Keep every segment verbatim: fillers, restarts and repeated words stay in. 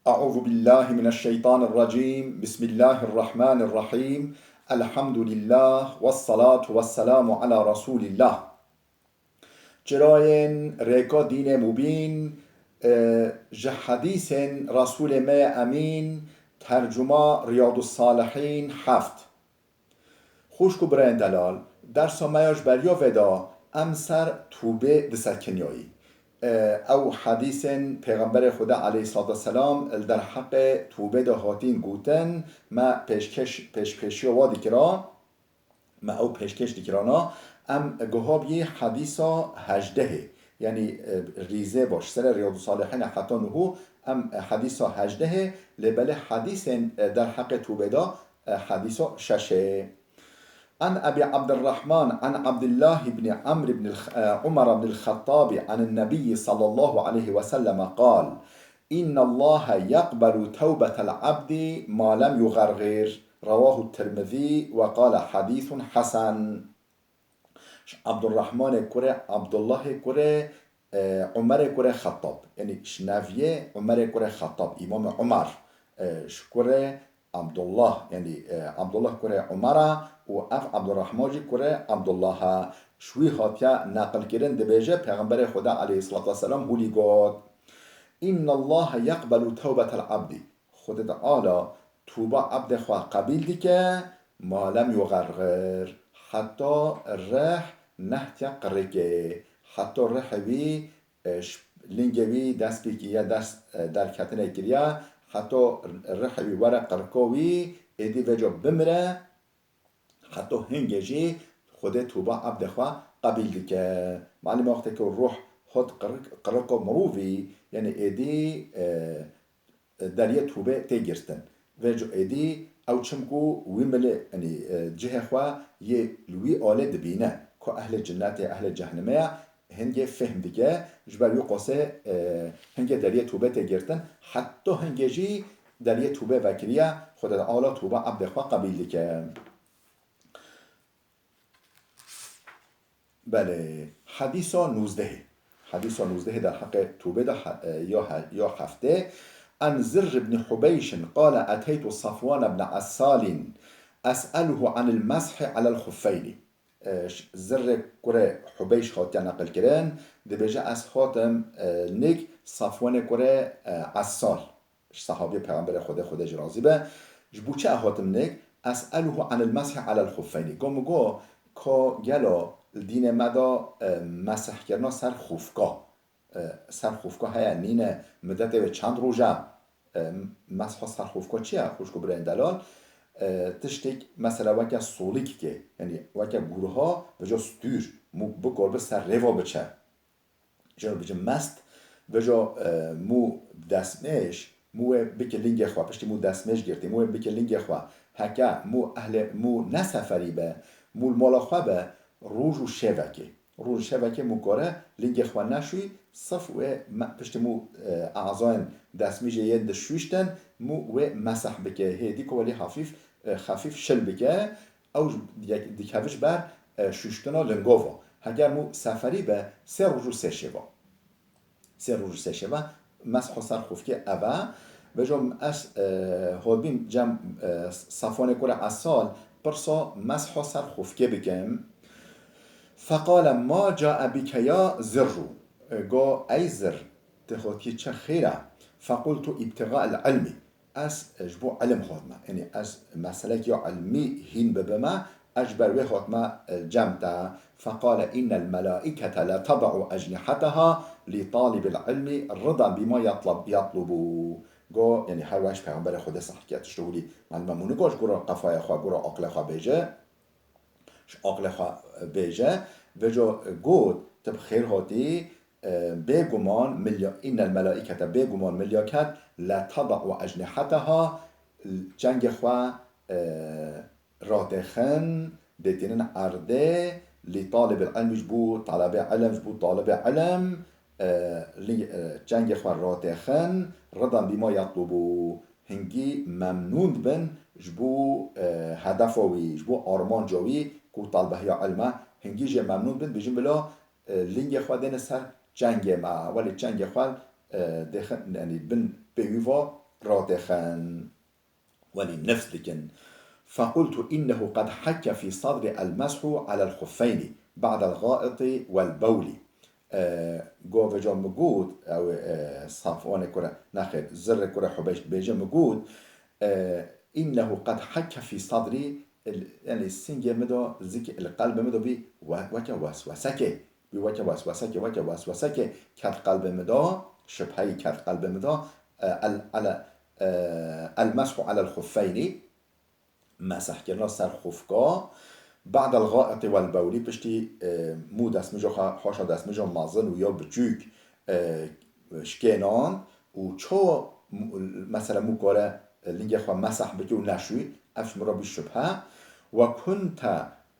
أعوذ بالله من الشيطان الرجيم. بسم الله الرحمن الرحيم. الحمد لله والصلاة والسلام على رسول الله. Çirayên rêka dînê mubîn, e, ji hedîsên Resûlê me yê Emîn, tercuma Riyadus Salihîn heft. Xwişk û birayên delal, dersa me ya ji beriya vê de em ser tûbê disekiniyayî. E, ew hedîsên Pêxemberê Xweda aleyhissalatu vesselam li derheqê tûbê de hatîn gotin, me pêşkeş-, pêşkêşiya wa dikira, me ew pêşkêş dikirana, em guha biyê hedîsa hejdehê, yanî, e, rîzê baş, serê Riyadus Salihîn heta nuhû, em, e, hedîsa hejdehê, lê belê hedîsên, e, derheqê tûbê de, e, hedîsa şeşê. عن أبي عبد الرحمن عن عبد الله بن عمرو بن الخ-، عمر بن الخطاب عن النبي صلى الله عليه وسلم قال: إن الله يقبل توبة العبد ما لم يغرغر. رواه الترمذي وقال: حديث حسن. Ji Abdurrahmanê kurê Abdullahê kurê, e, Umerê kurê Xettab. Yanî ji neviyê Umerê kurê Xettab, Îmamê Umer, e, ji kurê Abdullah, yanî, e, Abdullah kurê Umera û ev Abdurrahman jî kurê Abdullah e. Ji wî hatiye neqilkirin, dibêje, Pêxemberê Xweda aleyhissalatu vesselam hûlî got: إن الله يقبل توبة العبد. Xwedê Teala tûba ebdê xwe qebîl dike, ma lem yugergir, heta rih nehtiye qirikê, heta rihê wî, e, ş-, lingê wî dest pê kiriye, dest, e, derketinê kiriye, heta rihê wî were qirika wî, êdî vêca bimire, heta hingê jî Xwedê tûba ebdê xwe qebîl dike. Malum e wextê ku ruh hot qirik-, qirika mirovî, yanî êdî, e, deriyê tûbê tê girtin. Vêca êdî ew çimku wî milê, yanî, e, cihê xwe yê li wî alê dibîne, ku ehlê cinnetê, ehlê cehnimê ye, hingê fehm dike, ji ber wî qasê, e, hingê deriyê tûbê tê girtin, heta hingê jî deriyê tûbê vekiriye, Xwedê Teala tûba ebdê xwe qebîl dike. Belê, hedîsa nûzdehê. Hedîsa nûzdehê derheqê tûbê de he-, e, ya he-, ya heftê. عن زر بن حبيش قال: أتيت صفوان بن عسال أسأله عن المسح على الخفين. E, ş-, Zirrê kurê Hubeyş hatiye neqilkirin, dibêje, ez hatim, e, nik Safwanê kurê, e, Essal. Ji sehabiyê Pêxemberê Xwedê, Xwedê jî razî be. Ji bo çi hatim nik? أسأله عن المسح على الخفين. Go min go, ka gelo li dînê me de, e, mesihkirina ser xûfka, e, ser xûfka heye, nîne, midetê wê çend roj e? E, mesha ser xûfka çi ye, xwişk û birayên delal? E, tiştek, mesela, weke solîkikê, yanî weke gurha, vêca stûr, mû bikor bi ser rêva biçe. Jê re bêjin mest, vêca, e, mû destmêj, mû wê bike lingê xwe, piştî mû destmêj girtî, mû wê bike lingê xwe, heke mû ehlê, mû ne seferî be, mû li mala xwe be, roj û şevekê. Roj û şevekê mû kore lingê xwe neşûyî, sirf wê me-, piştî mû, e, ezayên destmêjê yên dişûştin, mû wê meseh bike, hêdî ku welî hafîf, e, xefîf şil bike. Ew ji, yek, dikeve ji ber, e, şûştina lingova. Heger mû seferî be, sê roj û sê şeva. Sê roj û sê şeva, mesho ser xufkê ev e. Vêca ez, e, hotbîm cem, e, Safwanê kurê Esal, pirsa mesho ser xufkê bikim. Feqale: "Ma cae bike ya Zirru?" E, go: "Ey Zir, tu hotiyê çi xêr e?" Fequltu: "İbtiğa'el ilmi." Ez, e, ji bo ilim hatime. Yanî ez meselek ya ilmî hîn bibime, ez ji ber wê hatime, e, cem te. Feqale: "İnnel melaikete le tada'u ecnihateha li talibil ilmi ridan bima yatlab-, yatlubu." Go, yanî her weş Peyxemberê Xwedê sehkê tiştê hûlî, malum e, mû nigo ji gora qefaya xwe, gora aqilê xwe bêje. Ji aqilê xwe bêje, vêca got, tu bi xêr hatî, e, bêguman milya-, innel melaikete, bêguman milyaket, le tada'u ecnihateha, çengê xwe, e, ratêxin, dêtînin erdê, li talibil ilmi, ji bo talebê ilim, ji bo talibê ilim, e, li, e, çengê xwe ratêxin, ridan bima yatlubu. Hingî memnûn dibin ji bo, e, hedefa wî, ji bo armanca wî ku talbehiya ilm e, hingî jê memnûn bin, bêjin bila, e, lingê xwe dêne ser çengê me, welê çengê xwe, e, dêxin, yanî bin pê wî va ratêxin. Welî nifs dikin. فقلت إنه قد حك في صدري المسح على الخفين بعد الغائط والبول. E, go vêca min got, ew, e, Safwanê kure, nexêr, Zirrê kure Hubeyş dibêje, min got, e, إنه قد حك في صدري, yani singê min de, zik, li qelbê min de bî we-, weke weswesekê. Bî weke weswesekê, weke weswesekê ket qelbê min de, şibheyî ket qelbê min de, e, el, ele, e, المسح على الخفين, mesehkirina ser xufka, بعد الغائط والبول, piştî, e, mû destmîja xwe, haşa destmîja mezin û ya biçûk, e, şikênan û çawa m-, mesela mû kare, e, lingê xwe meseh bike û neşûy, ev ji min re bî şibhe. وكنت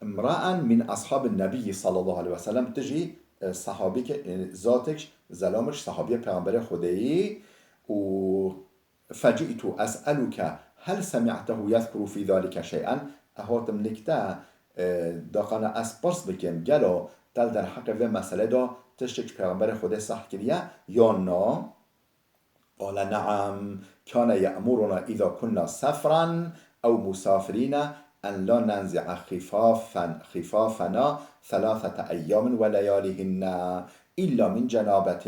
امرأ من أصحاب النبي صلى الله عليه وسلم, tu jî, e, sahabîke, e, zatek, zelamik, sahabiyê Pêxemberê Xwedê yî û فجئت أسألك هل سمعته يذكر في ذلك شيئا؟ Ez hatim lik te, e, daqana ez pirs bikim, gelo te li derheqê vê meselê de tiştek ji Pêxemberê Xwedê seh kiriye yan na? قال نعم، كان يأمرنا إذا كنا سفرا أو مسافرين أن لا ننزع خفافا-، خفافنا ثلاثة أيام ولياليهن إلا من جنابة.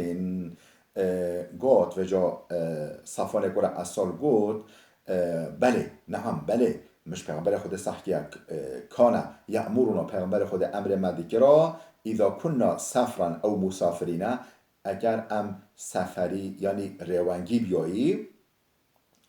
E, got, vêca, e, Safwanê kure Esal got, e, belê, neam, belê, min ji Pêxemberê Xwedê seh kiya, e, kana ye'muruna, Pêxemberê Xwedê emrê me dikira, إذا كنا سفرا أو مسافرين, eger em seferî, yanî rêwengî biyayî,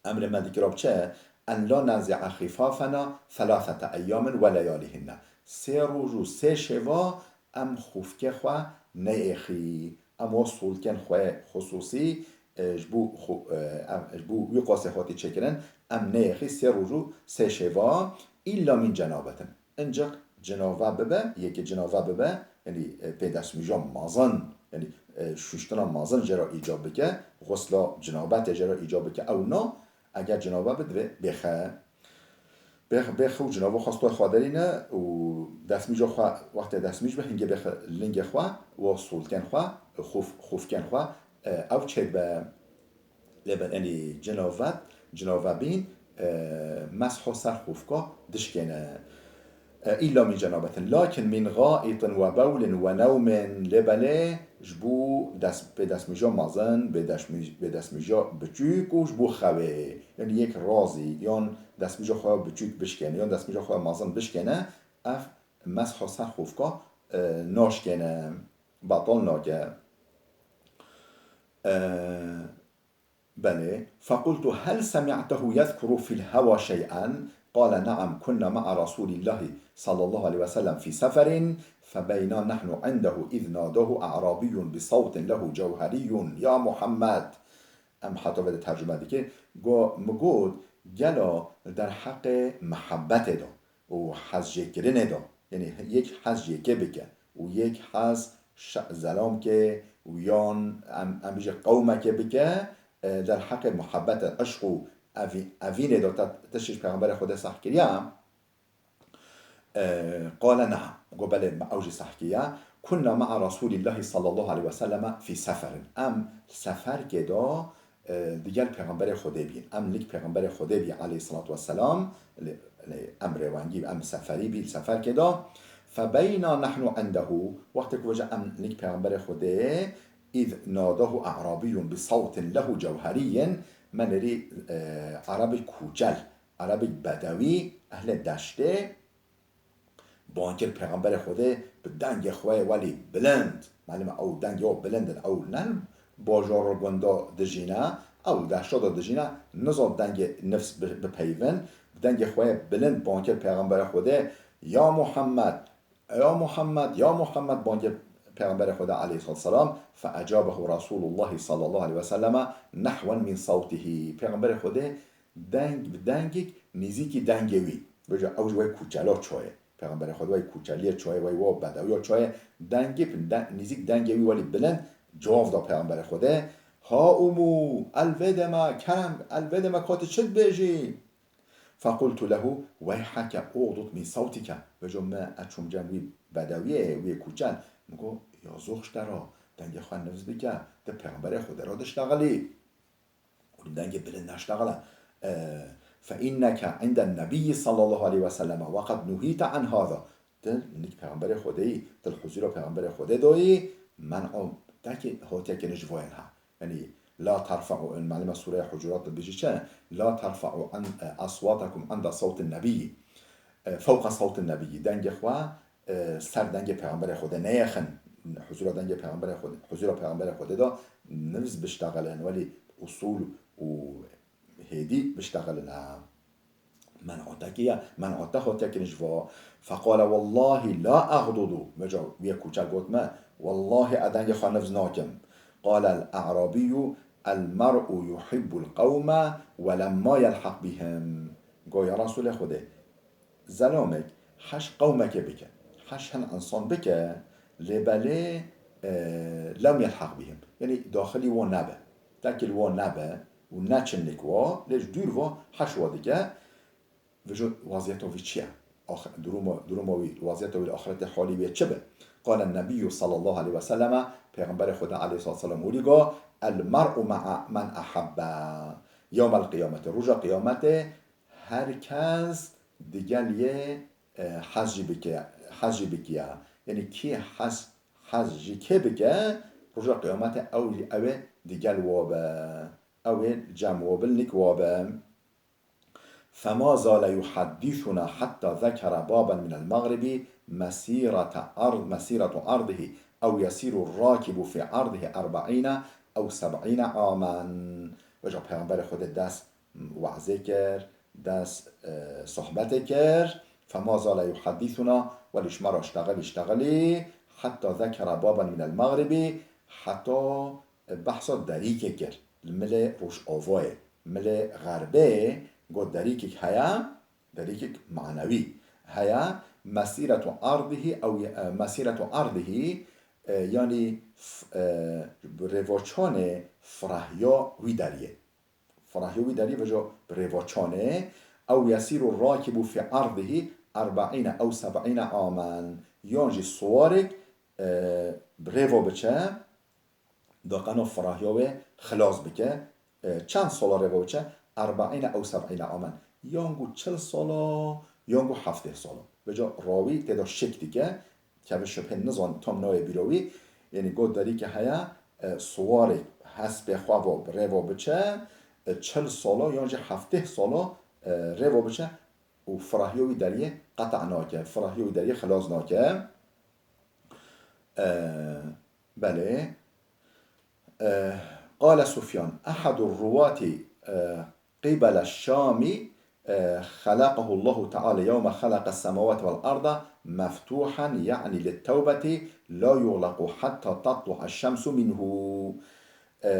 emrê me dikira bi çi? أن لا ننزع خفافنا ثلاثة أيام ولياليهن. Sê roj û sê şeva em xûfkê xwe neyêxî. Em wa sûlkên xwe xusûsî, e, ji bo xu-, e, em, ji bo wî qasê hatî çêkirin, em neyêxî sê roj û sê şeva, إلا من جنابة. Ancak cinava bibe, yekê cinava bibe, yanî, e, pêdestmîja mezin, yanî, e, şûştina mezin jê re îcab bike, xusla cinabetê jê re îcab bike, ew na, eger cinava bi, divê bêxe. Bêx-, bêxe û cinava xwe stoy xwe derîne û destmîja xwe, wextê destmîj be, hingê bêxe lingê xwe, wa sûlkên xwe, xûf-, xûfkên xwe, e, ew çêdibe. Lê belê, yanî cinabet, cinabebîn, e, mesho ser xûfka dişkêne. E, إلا من جنابة، لكن من غائط وبول ونوم. Lê belê ji bo dest-, pêdestmîja mezin, bêdestmî-, pêdestmîja biçûk û ji bo xewê. Yanî yek razî, yan destmîja xwe ya biçûk bişkêne, yan destmîja xwe ya mezin bişkêne, ev mesho ser xûfka, e, naşkêne, betal nake. E, Belê. فقلت هل سمعته يذكر في الهوى شيئا؟ قال نعم، كنا مع رسول الله صلى الله عليه وسلم في سفر، فبينا نحن عنده إذ ناداه أعرابي بصوت له جوهري: يا محمد. Em heta vê de tercume dikin. Go-, mi got, gelo li derheqê mihebbetê de û hezjêkirinê de, yanî yek hez ji yekê bike û yek hez şe-, zelamkê û yan em, em bêjin qewmekê bike, e, derheqê muhebbetê, eşq û evî-, evînê de te, te tiştê ji Pêxemberê Xwedê seh kiriye? E, قال نعم. Got, belê, me ew jî seh kiriye. كنا مع رسول الله صلى الله عليه وسلم في سفر. Em seferkê de e, digel Pêxemberê Xwedê bî. Em lik Pêxemberê Xwedê bî aleyhisselatu vesselam, li, li, em rêwengî, em seferî bî, li seferkê de. فبينا نحن عنده، wextê ku vêca em lik Pêxemberê Xwedê, إذ ناداه أعرابي بصوت له جوهري، me nêrî, e, erebik kûçel, erebik bedewî, ehlê deştê, Bang kir Pêxemberê Xwedê bi dengê xwe yê welî bilind. Malum e, ew dengê wan bilind in. Ew ne li bajor û gunda dijîne, ew li deşta de dijîne, nizan dengê nifs bi-, bipeyivin. Bi dengê xwe yê bilind bang kir Pêxemberê Xwedê, "Ya Muhammed, ya Muhammed, ya Muhammed", bang kir Pêxemberê Xwedê aleyhisselatu vesselam. فأجابه رسول الله صلى الله عليه وسلم نحوا من صوته. Pêxemberê Xwedê deng, bi dengek nêzîkî dengê wî. Vêca ew ji wey kûçela çaye. Pêxemberê Xwedê wey kûçeliyê çaye, wey wa bedewiya çaye. Dengê bi de-, nêzîk dengê wî welî bilind cewab da Pêxemberê Xwedê. Ha Umû, el vê dema, kerem, el vê dema ka tu çi dibêjî? فقلت له ويحك اغضض من صوتك. Vêca me, ez çûm cem wî bedewiyê, wî kûçel. Min got, ya zox ji te re, dengê xwe nifs bike, tu Pêxemberê Xwedê re diştexilî. Û li dengê bilind neştexile. E, فإنك عند النبي صلى الله عليه وسلم وقد نهيت عن هذا. Tu nik Pêxemberê Xwedê yî, tu li huzûra Pêxemberê Xwedê dayî, men'o te kî hatiye kirin ji voyan ha. Yanî, لا ترفعوا, malûm e sûreya Hucurat dibêje çi? لا ترفعوا عن, e, أصواتكم عند صوت النبي. E, فوق صوت النبي. Dengê xwe, e, ser dengê Pêxemberê Xwedê neyêxin. Huzûra dengê Pêxemberê Xwedê, huzûra Pêxemberê Xwedê de nivz biştexilin, welî usûl û hêdî biştexilin. Ha. Men'o te kî ya, men'o te hatiye kirin ji va. فقال والله لا أغضض. Veca wî yê kûçe got me, wellahî ez dengê xwe nivz nakim. قال الأعرابي المرء يحب القوم ولما يلحق بهم. Go ya Resûlê Xwedê, zelamek heş qewmekê bike, heş hin insan bike, lê belê, e, لم يلحق بهم. Yanî daxilî wan nebe. Tekî li wan nebe û neçin nik wa, lê ji dûr va heş wa dike. Veco waziyeta wî çi ye? Ax-, duruma, duruma wî, waziyeta wî li axretê halî wê çi be? قال النبي صلى الله عليه وسلم, Pêxemberê Xwedê aleyhissalatu vesselam wî go, المرء مع من أحب يوم القيامة. Roja qiyametê her kes digel yê, e, hez jî bike, hez jî bikiya. Yanî kî hez, hez ji kê bike, roja qiyametê ew, ew ê digel wa be, ew ê cem wa be, nik wa be. فما زال يحدثنا حتى ذكر بابا من المغرب مسيرة عرض، مسيرة عرضه أو يسير الراكب في عرضه أربعين أو سبعين عاما. Veca Pêxemberê Xwedê dest wazê kir, dest, e, sohbetê kir. فما زال يحدثنا, welî ji me re ştexilî, ştexilî, حتى ذكر بابا من المغرب, heta behsa derîkê kir. Li milê rojavayê, milê xerbê, got derîkek heye, derîkek manewî heye, مسيرة عرضه أو, e, مسيرة عرضه, e, yanî f-, e, rêvaçanê firahya wî deriyê. Firahya wî deriyê veco bi rêvaçanê, أو يسير الراكب في عرضه أربعين أو سبعين عاما. Yan jî siwarek, e, bi rêva biçe, daqeno firahya wê xilas bike, e, çend sala rêva biçe, أربعين أو سبعين عاما. Yan ku çil sala, yan ku heftê sala. Veca rawî tê de şek dike, keve şibhê nizan tam nayê bîra wî. Yanî got derîkê heye, e, siwarê hespê xwe va rêva biçe, e, çil sala yan jî heftê sala, e, rêva biçe û firahya wî deriyê qeta nake, firahya wî deriyê xilas nake. E, belê. E, قال سفيان أحد الرواة, e, قبل الشام, e, خلقه الله تعالى يوم خلق السماوات والأرض مفتوحا، يعني للتوبة، لا يغلق حتى تطلع الشمس منه. E,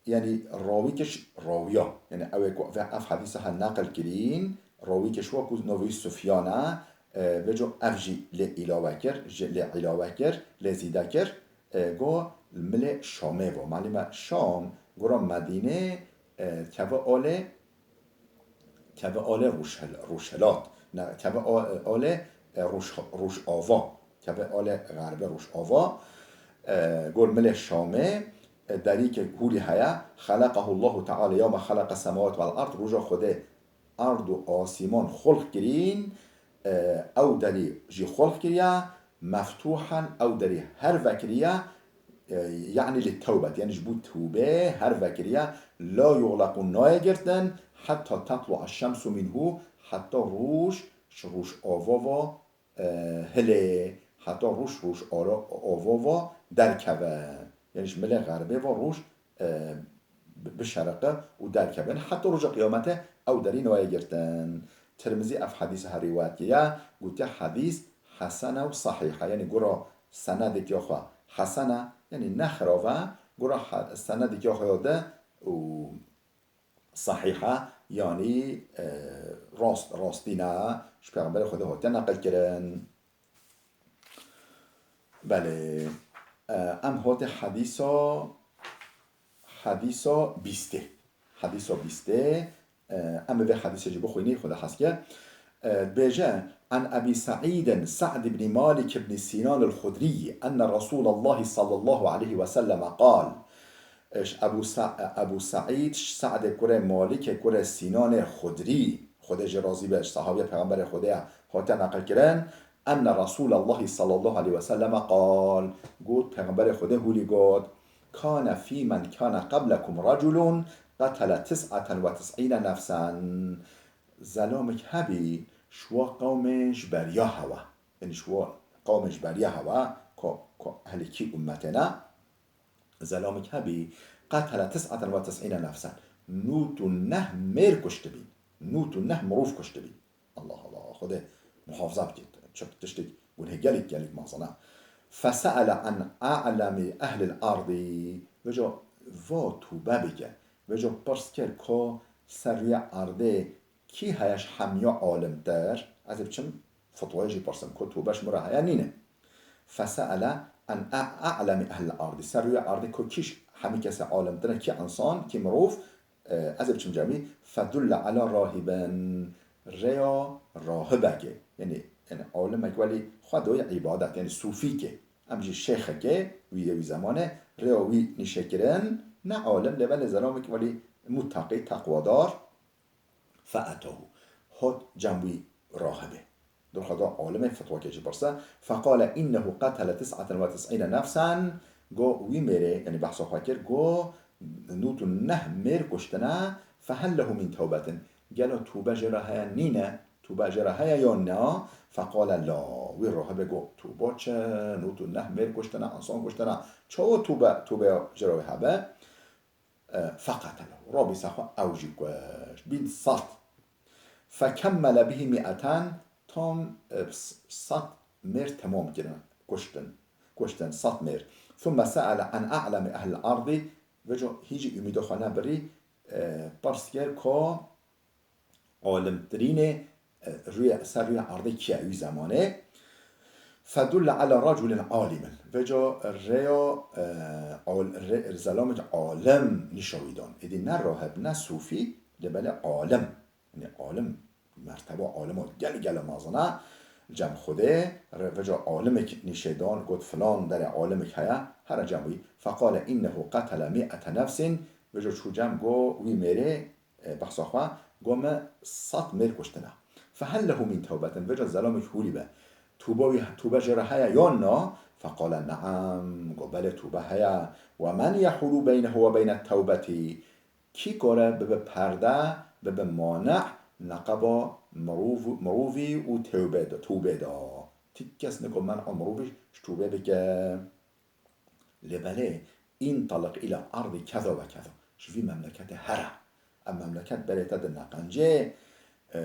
yanî rawî kiş rawiya, yanî ew ê ku ve ev hedîsa he neqil kirîn, rawî kiş wa ku navê wî Sufyan e, e, veco ev jî lê îlawe kir, ji lê îlawe kir, lê zîde kir, e, go milê Şamê vo. Malûm e Şam, gora Medînê, e, keve alê, keve alê roj-, rojhilat. Ne, keve a-, alê, e, roj-, rojava. Keve alê xerbê rojava. E, gor milê Şamê, e, derîkê hûrî heye. خلقه الله تعالى يوم خلق السماوات والأرض. Roja Xwedê erd û asîman xulq kirîn, e, ew derî jî xulq kiriye, مفتوحا, ew derî her vekiriye, e, يعني للتوبة, yanî ji bo tewbê her vekiriye, لا يغلق, nayê girtin, حتى تطلع الشمس منه, heta roj ji rojava ve, e, hilê, heta roj, roj ara-, ava ve derkeve. Yanî ji milê xerbê ve roj, e, bi-, bişeriqe û derkevin. Heta roja qiyametê ew derî nayê girtin. Tirmizî ev hedîs he rîwayet kiriye, gotiye hedîs hesen e û sehîh e. Yanî gora senedek ya xwe hesen e, yanî ne xirav e, gora he-, senedek ya xwe ya de û sehîh e, yanî, e, rast, rastîn e, ji Pêxemberê Xwedê hatiye neqil kirin. Belê, e, em hate hedîsa, hedîsa bîstê. Hedîsa bîstê, e, em ê vê hedîsê jî bixwînî, Xwedê hez ke. E, dibêje, عن أبي سعيد سعد بن مالك بن سنان الخدري أن رسول الله صلى الله عليه وسلم قال: Ji Ebu Sa-, Ebu Saîd, ji Se'dê kurê Malikê kurê Sînanê Xudrî, Xwedê jê razî be, ji sehabiya Pêxemberê Xwedê ye, hate neqilkirin, enne Resûlallahî sallallahu aleyhi ve selleme qal, got, Pêxemberê Xwedê hûlî got, kane fî men kane qeblekum reculun qetele tis'eten ve tis'îne nefsen. Zelamik hebî ji wa qewmên ji beriya hewa. Yanî ji wa qewmên ji beriya hewa, ko, ko ehlî kî ummetê ne, zelamik hebî, qetele tis'eten ve tis'îne nefsen. Nût û neh mêr kuştibî. Nût û neh mirov kuştibî. Allah Allah, Xwedê muhafaza bike. Çi tiştek guneh gelek gelek mezin e. Fese'ele an a'lemi ehlil ardî. Veco va tûbe bike. Veco pirs kir ko ser rûyê erdê kî heye ji hemiya alimtir? Ez ê biçim fetwayê jî pirsim, ko tûbe ji min re heye nîne. Fese'ele an a-, a'lemi ehlil ardî. Ser rûyê erdê ko kî ji hemî kesê alimtir e, kî insan, kî mirov, e, ez ê biçim cem wî, fedulle ala rahibin, rêya rahibekê. Yanî, yanî alimek welî xwe doyê îbadet, yanî sufîkê. Em jî şêxekê wî yê wî zemanê rêya wî nîşe kirin, ne alim, lê belê zelamekî welî muttaqî, teqwadar, fe'etahu. Hot cem wî rahibê. Dirxwe da alimê fetwakê jî pirse. Feqale innehu qetele tis'eten ve tis'îne nefsen. Go wî mêrê, yanî behsa xwe kir, go nût û neh mêr kuştine, fehel lehu min tewbetin. Gelo tûbe jê re heye nîne? Tûbe jê re heye yan na? Feqale la. Wî rahibê got, tûbe çi? Nût û neh mêr kuştine, insan kuştine. Çawa tûbe, tûbeya jê re wê hebe? E, feqetelehu. Rabî ser xwe ew jî kuşt. Bîn sed. Fekemmele bihi mi'eten, tam, e, s-, sed mêr temam kirin, kuştin. Kuştin, sed mêr. Thumme se'ele an a'lemi ehlil ardî, veco hî jî umîda xwe nebirî, e, pirs kir ko alimtirînê, e, rûyê, ser rûyê erdê kî ye wî zemanê. Fedulle ala reculin alimin. Veco rêya, e, al-, rê-, zelamekî alim nîşa wî dan. Êdî ne rahib, ne sufî, lê belê alim. Yanî alim, merteba alima gel gel mezin e. Cem Xwedê, re-, veca alimek nîşe dan, got, filan derê alimek heye, here cem wî. Feqale innehu qetele mi'ete nefsin, veca çû cem go wî mêrê, e, behsa xwe, go me sed mêr kuştine. Fehel lehu min tewbetin, veca zelamekî hûlî be. Tûbe wî, tûbe jê re heye yan na? Feqale ne'am, go belê tûbe heye. Ve men yehulu beynehu ve beyne tewbetî. Kî kare bibe perde, bibe mane neqeba mirov-, mirovî û tewbe de, tûbê de. Ti kes niko men'a mirovî ji tûbê bike. Lê belê, intaliq ila ardî keza ve keza. Ji vî memleketê here. Ev memleket berê te di neqencê, e,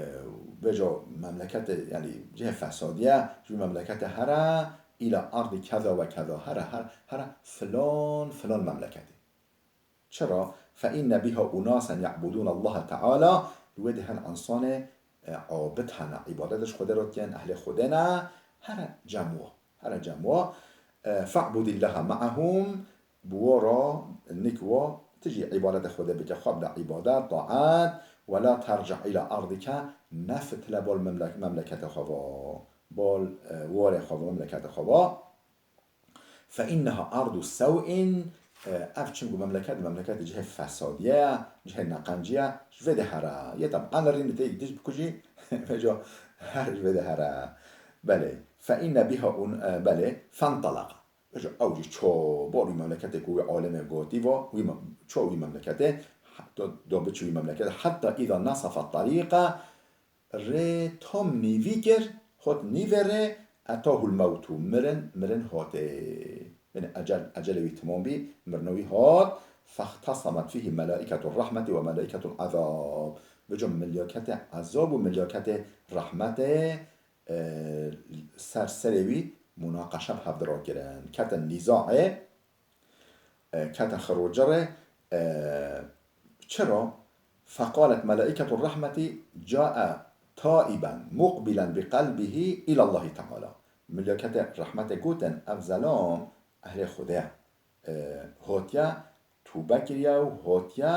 veco memleketê, yanî cihê fesadiye, ji vî memleketê here, ila ardî keza ve keza. Here, here, here filan, filan memleketê. Çira? Fe inne biha unasen ya'budûnallahe teala, li wê dê hin insanê, e, abid hene, îbadet ji Xwedê re dikin, ehlê Xwedê ne, here cem wa, here cem wa. E, fe'budillahe me'ahum, bi wa re, nik wa, tu jî îbadetê Xwedê bike, xwe bide îbadet, taet, ve la terci' ila ardike, nefitile bal memlek-, memleketê xwe ve, bal, e, warê xwe ve, memleketê xwe ve. Fe inneha ardu sew'in, e, ev çimku memleket, memleketê cihê fesadiye ye, cihê neqenciye, ji vê de here. Yê te qenirîn tê dij bikujî, veco her ji vê de here. Belê. Fe inne biha un, e, belê. Fentalaqa. Veco ew jî ço, bor wî memleketê ku wî alimê gotî va, wî me-, ço wî memleketê, do, do biçi wî memleketê. Hetta îza nesafa tarîqa, rê tam nîvî kir, hot nîvê rê, etahul mewtu, mirin, mirin hotê. Yanî ecel, ecelê wî temam bî, mirina wî hat. Fextesemet fîhî melaîketur rehmetî ve melaîketul ezab. Veco meleketê ezab û meleketê rehmetê, e, ser serê wî munaqeşe bi hev de rakirin. Ketin nîzaê, e, kete xirocirê, e, çira? Feqalet melaîketur rehmetî cae taiben muqbilen bi qelbihî îlallahî teala. Meleketê rehmetê gotin, ev zelam ehlê Xwedê ye. E, hotiye tûbe kiriye û hotiye,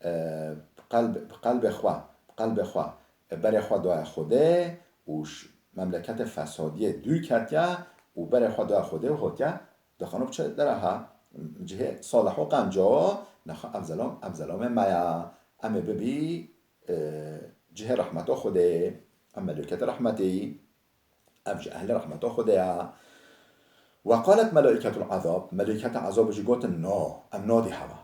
e, bi qelb-, bi qelbê xwe, bi qelbê xwe, e, berê xwe daye Xwedê û ş-, memleketê fesadiyê dûr ketiye û berê xwe daye Xwedê û hotiye. Dixwano bi çi dera ha? cihê salih û qenc o, nexa ev zelam, ev zelamê me ya. Em ê bibî, e, cihê rehmeta Xwedê, em melûketê rehmetî, ev ji ehlê rehmeta Xwedê ya. Ve qalet melâiketul azab, melûketê ezabê jî gotin, na, em nadî heva.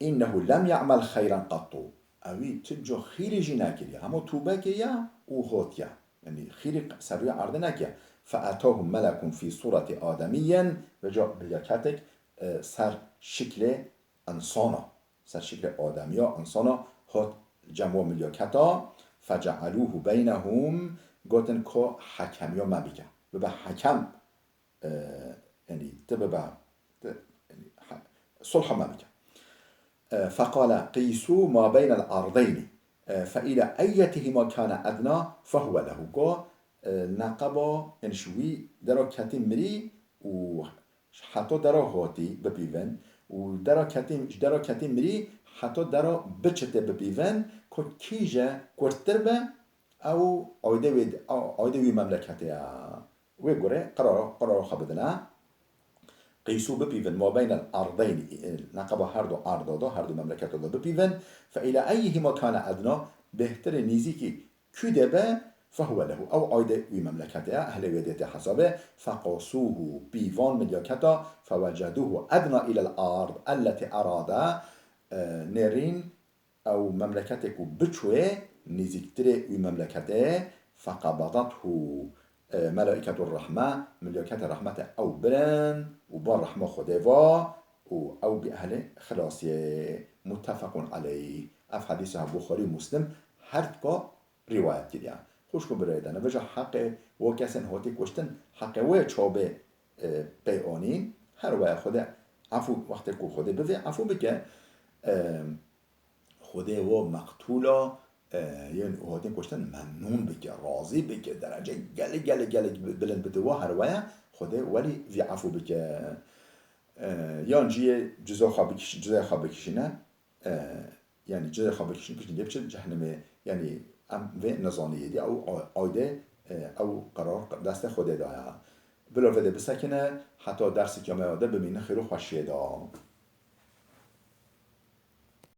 Înnehu lem ye'mel xeyren qettu. Ewî tu co xîrî jî nekiriye. Hema tûbe kiriye û hotiye. Yanî xîrî ser rûyê erdê nekiriye. Fe etahum melekun fî sûretî ademiyyin, vêca milyaketek, e, ser şiklê insana, ser şiklê ademiya, insana hat cem wa milyaketa, fece'elûhu beynehum, gotin ko hekemiya me bike. Bibe hekem, e, yanî tu bibe, tu, yanî, he-, sulha me bike. E, feqale qîsû ma beynel ardeynî, e, fe île eyyetihîma kane edna fehuwe lehu. Go, e, neqeba, yanî ji wî dera ketî mirî û heta dera hatî bipîvin û dera ketî, ji dera ketî mirî heta dera biçitê bipîvin, ku kîje kurttir be, ew aydê wê, aydê wî memleketê ye. Wê gurê qerara, qerara xwe bidine. Qîsû bipîvin, ma beynel ardeynî, neqeba her du arda de, her du memleketa de bipîvin. Fe île eyyihîma kane edna, bêhtirê nêzîkî kû de be, fehuwe lehu. Ew aydê wî memleketê ye, ehlê wê dê tê hesabê. Feqasûhu, pîvan milyaketa, fewecedûhu edna îlel ard, elletî erade, e, nêrîn, ew memleketê ku biçûyê nêzîktirê wî memleketê, feqebedathu, e, melaîketur rehme, milyaketê rehmetê ew birin û ba rehma Xwedê va û ew bî ehlê xilasiyê. Muttefequn aleyh. Ev hedîsa Buxarî û Muslim her dika rîwayet kiriye. Xwişk û birayê de, nivêja heqê wo kesên hatî kuştin, heqê wê çabê, e, pey anîn, her waya Xwedê efû, wextê ku Xwedê bivê efû bike, e, Xwedê wo meqtûla, e, yên hatî kuştin memnûn bike, razî bike, derece gelek, gelek, gelek bilind bide, wa her waya Xwedê welî vî efû bike. E, yan jî yê cizê xwe bikiş-, cizê xwe bikişîne, e, yanî cizê xwe bikişîne, piştî lê biçe cehennemê, yanî em vê nizanî yê dî, ew a-, aydê, e, ew qerar destê Xwedê daye. Bila vê dê bisekine, heta dersê kiyameya de bimîne xêr û xweşiyê de.